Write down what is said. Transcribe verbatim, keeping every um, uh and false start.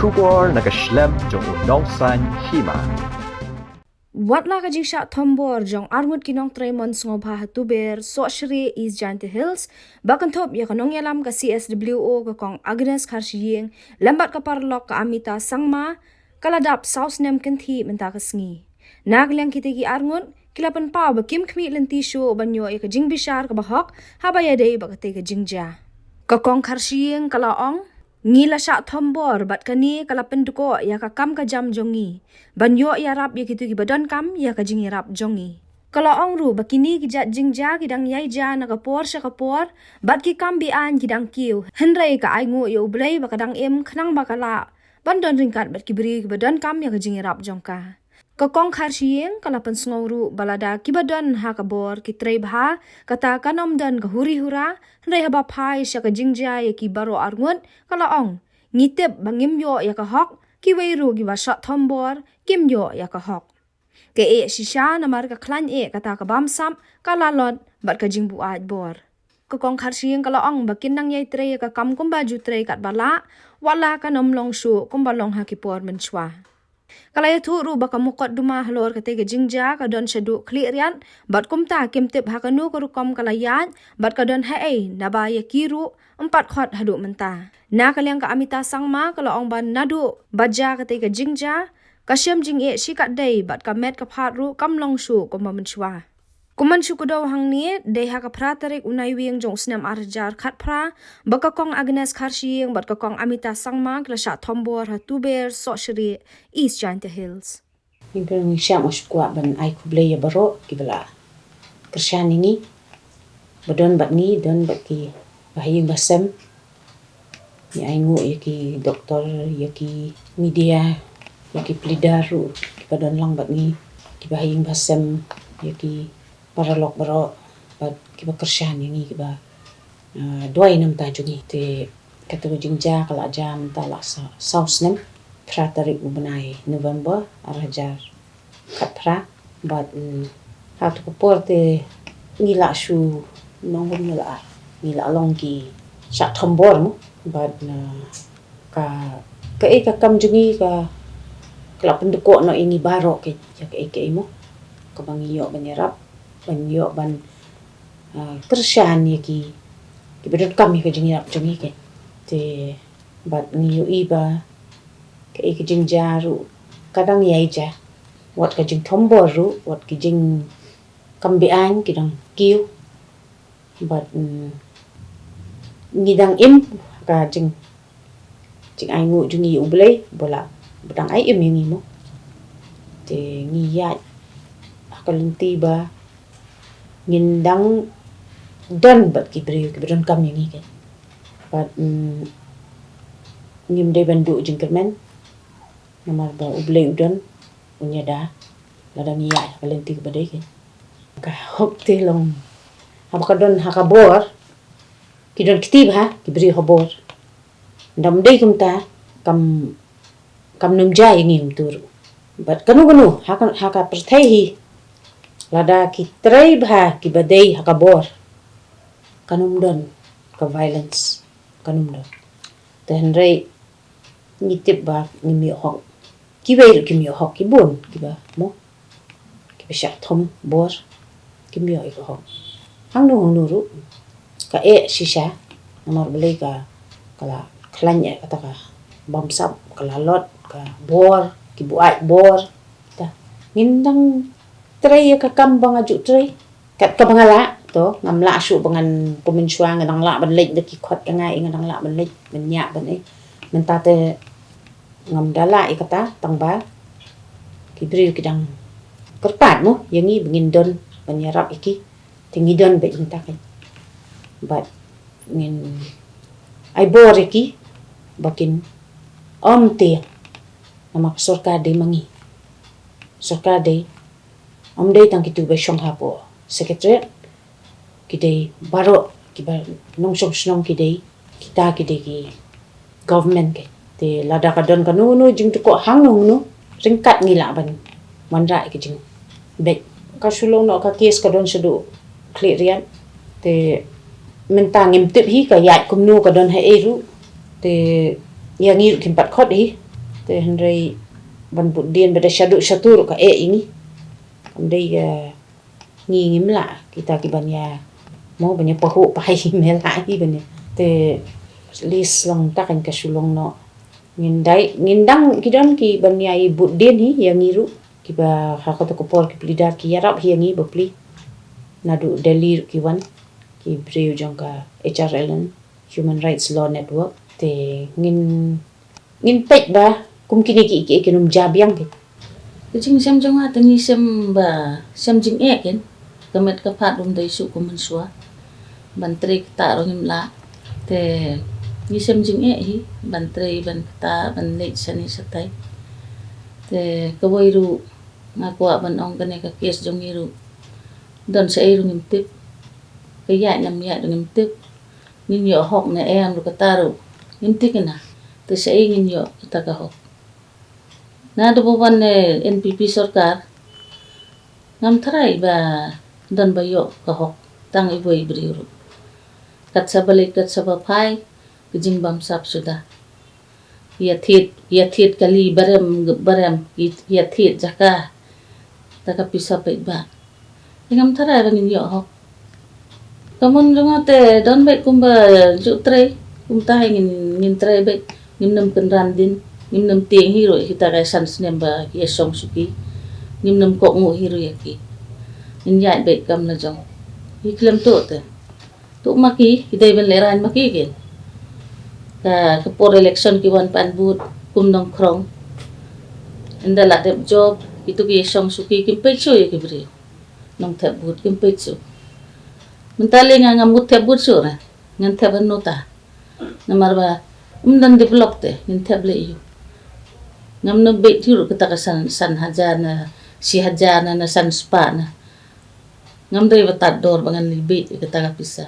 Khubor na ka shlem jong u nongsan hima. Wat la ka jingshah thombor jong arngut ki nongtrei mon sngewbha ha Tuber, Sohshrieh, East Jaintia Hills, ba kynthup ïa ka nongïalam ka C S W O ka Kong Agnes Kharshiing lem bad ka paralok ka Amita Sangma, ka la dap saw snem kynthih mynta ka sngi. Na ka liang kitei ki arngut, ki la pynpaw ba kim khmih lynti shuh ban ïoh ïa ka jingbishar kaba hok haba ïadei bad katei ka jingjia. Ka Kong Kharshiing ka la ong, ngi la shah thombor bad kane ka la pyndkoh ïa ka kam ka jam jong ngi ban ïoh ïarap ïa kito kiba donkam ïa ka jingïarap jong ngi. Ka la ong ruh ba kine ki jait jingjia ki dang ïai jia na ka por sha ka por, bad ki kam be-aiñ ki dang kiew, hynrei ka ainguh ïa U Blei ba ka dang im khnang ba ka lah ban don ryngkat bad ki briew kiba donkam ïa ka jingïarap jong ka. Ka Kong Kharshiing ka la pynsngew ruh ba lada kiba don ha ka bor ki trei bha, kata kan ym don ka huri hura, hynrei haba phai sha ka jingjia ïa ki baroh arngut, ka la ong, ngi tip ba ngim ïoh ïa ka hok, kiwei ruh kiba shah thombor kim ïoh ïa ka hok. Ka eh shisha namar ka khlaiñ eh kata ka bamsap, ka lalot bad ka jingbuaid bor. Ka Kong Kharshiing ka la ong ba kin nang ïai trei ïa ka kam kumba ju trei katba lah, wat la kan ym long shuh kumba long ha ki por mynshuwa. Ka la ïathuh ruh ba ka mukotduma halor katei ka jingjia ka don shaduh khlieh riat, bad kumta kim tip ha kano ka rukom ka la ïaid, bad ka don haei naba ïa ki ruh ym pat khot haduh mynta. Na ka liang ka Amita Sangma ka la ong ba naduh ba jia katei ka jingjia, ka shem jingeh shikatdei bad ka met ka phad ruh kam long shuh kumba mynshuwa. Kum ban shu kdew hangne, dei ha ka phra tarik u Naiwieng jong u snem ar hajar khatphra, ba ka Kong Agnes Kharshiing bad ka Kong Amita Sangma ki la shah thombor ha Tuber, Sohshrieh, East Jaintia Hills. Ngi pynshai, nga shu kwah ban ai khublei ïa baroh kiba la kyrshan ïa ngi, ba don bad ngi, don bad kiba ha ïing ba sem. Ngi ainguh ïa ki doktor, ïa ki media, ïa ki pleader ruh kiba don lang bad ngi, kiba ha ïing ba sem, ïa ki paralok baroh bad kiba kyrshan ïa ngi, kiba, ah, duwai na ka bynta jong ngi. Te kata ka jingjia ka la jia mynta la sa-, saw snem, phra tarik u bnai November ar hajar khatphra. Bad, mm, ha tu ka por te ngi la shu nongrum ngi la, ngi la long ki shah thombor mo. Bad, mm, ka, kaei ka kam jong ngi ka, ka la pyndkoh noh ïa ngi baroh ka, ïa kaei kaei mo, kaba ngi ïoh ban ïarap, ban ïoh ban, ah, kyrshan ïa ki, kiba donkam ïa ka jingïarap jong ngi ka. Te bad ngi ïohi ba kaei ka jingjia ruh ka dang ïai jia. Wat ka jingthombor ruh, wat ki jingkam be-aiñ ki dang kiew. Bad, mm, ngi dang im ka jing, jingainguh jong ngi ïa U Blei ba la, ba dang ai im ïa ngi mo. Te ngi ïaid ha ka lynti ba ngin dang don bad ki briew kiba donkam ïa ngi ka. Bad, mm, ngim dei ban duh jingkyrmen, namar ba U Blei u don, un ïada lada ngi ïaid ha ka lynti kaba dei ka. Ka hok te long, haba ka don ha ka bor, ki don kti bha ki briew ha bor. Ynda ym dei kumta, kam, kam nym jia ïa ngi kumta ruh. Bad kano kano ha ka, ha ka pyrthei hi, lada ki trei bha kiba dei ha ka bor, kan ym don ka violence, kan ym don. Te hynrei ngi tip ba ngim ïoh hok. Kiwei ruh kim ïoh hok, ki bun kiba mo, kiba shah thombor, kim ïoh ïa ka hok. Hangno hangno ruh ka eh shisha, namar balei ka, ka la khlaiñ eh kata ka bamsap, ka lalot, ka bor, ki buaid bor. Ta ngin dang trei ïa ka kam ba nga ju trei kat kaba nga lah. To ngam lah shuh ba ngan, kum mynshuwa nga dang lah ban leit da ki khot ïa nga, nga dang lah ban leit ban ïa ban ei. Mynta te ngam da lah ïa kata, tang ba ki briew ki dang kyrpad mo ïa ngi ba ngin don ban ïarap ïa ki. Te ngi don beit mynta ka. Bad ngin ai bor ïa ki ba kin ym tieng. Namar ka sorkar dei ma ngi. Sorkar dei, ym dei tang kito ba shong hapoh Secretariat, ki dei baroh kiba nongshong shnong, ki dei, kita ki dei ki government ka. Te lada ka don kano kano jingthoh hangno hangno, ryngkat ngi lah ban wanrah ïa ka jingbeit. Ka shu long noh ka case ka don shaduh khlieh riat. Te mynta ngim tip hi ka ïaid kumno, ka don haei ruh. Te ïa ngi ruh kim pat khot hi. Hynrei ban bud dien ba da shaduh shatur ka eh ïa ngi. Kam dei ka ngi ngim lah kita ki ban ïa mo ban ïa pahuh pai me lah hi ban ïa. Te at least long ta kan ka shu long noh. Ngin dei ngin dang ki don ki ban ïa i bud dien hi ïa ngi ruh. Kiba ha kata ka por ki pleader ki ïarap hi ïa ngi ba pli. Naduh Delhi ruh ki wan ki briew jong ka H R L N, Human Rights Law Network. Te ngin ngin peit ba kum kine ki ki kin ym ja biang ki. Ka jingshem jong nga te ngi shem ba shem jingeh kin. Ka met ka phad um dei shuh kum mynshuwa. Ban trei kata ruh ngim lah. Te ngi shem jingeh hi ban trei ban kata ban leit shane shatai. Te kawei ruh nga kwah ban ong kane ka kes jong ngi ruh. Don shaei ruh ngim tip. Ka ïaid ne ym ïaid ruh ngim tip. Ngin ïoh hok ne em ruh kata ruh ngim tip kina. Te shaei ngin ïoh kata ka hok. Naduh ba wan ne N P P sorkar ngam tharai ba don ba ïoh ka hok tang iwei i briew ruh. Kat sa ba leit kat sa ba phai ka jingbamsap suda. Ïa thied ïa thied kali barem barem ïa thied jaka. Ta ka pisa paidbah. Ngam tharai ba ngin ïoh hok. Ka mon jong nga te don beit kumba ju trei kumta hi ngin ngin trei beit. Ngim nym kynran dien ngim nym tieng hi ruh kita ka san snem ba ki ïa shong shuki. Ngim nym kohnguh hi ruh ïa ki. Ngin ïaid beit kam la jong. Hi khlem tuh te. Tuh ma ki ki dei ban lehraiñ ma ki kin. Ka ka por election ki wan pan bud kum nongkhrong. Ynda la dep job kitu ki ïa shong shuki kim peit shuh ïa ki briew. Nongthep bud kim peit shuh. Mynta lei nga ngam ngut thep bud shuh re. Ngan thep hano ta. Namar ba ym don develop te ngin thep lei ïa u. Ngam nang beit ïa u kata ka san san hajar na shi hajar na na san spah na. Ngam dei ba tad dor ba ngan lei beit ïa kata ka pisa.